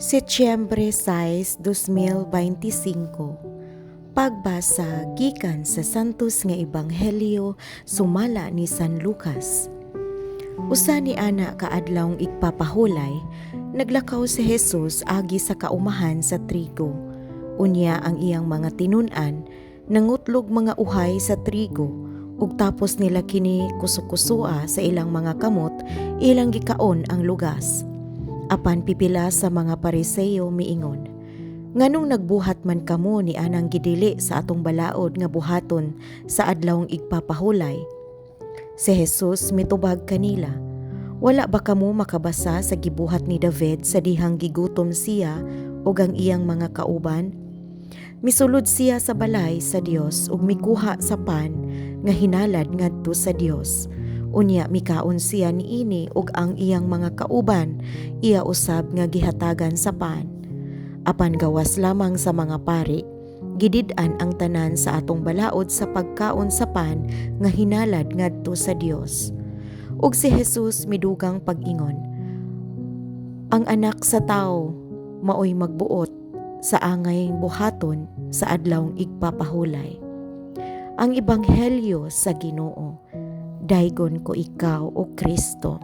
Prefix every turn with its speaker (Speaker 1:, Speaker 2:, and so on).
Speaker 1: Setyembre 6, 2025. Pagbasa gikan sa Santos nga Ebanghelyo sumala ni San Lucas. Usa ni ana ka adlawng igpapahulay, naglakaw si Jesus agi sa kaumahan sa trigo. Unya ang iyang mga tinun-an nangutlog mga uhay sa trigo ug tapos nila kini kusukusua sa ilang mga kamot, ilang gikaon ang lugas. Apan pipila sa mga Pariseo miingon, "Nganong nagbuhat man kamo ni anang gidili sa atong balaod nga buhaton sa adlawng igpapahulay?" Si Jesus mitubag kanila, "Wala ba kamo makabasa sa gibuhat ni David sa dihang gigutom siya ug ang iyang mga kauban? Misulod siya sa balay sa Dios ug mikuha sa pan nga hinalad ngadto sa Dios. Unya mikaon siya niini ug ang iyang mga kauban iya usab nga gihatagan sa pan. Apan gawas lamang sa mga pari, gidid-an ang tanan sa atong balaod sa pagkaon sa pan nga hinalad ngadto sa Dios." Ug si Jesus midugang pag-ingon, "Ang Anak sa Tawo maoy magbuot sa angay buhaton sa adlawng igpapahulay." Ang Ebanghelyo sa Ginoo. Daygon ko ikaw, o Kristo.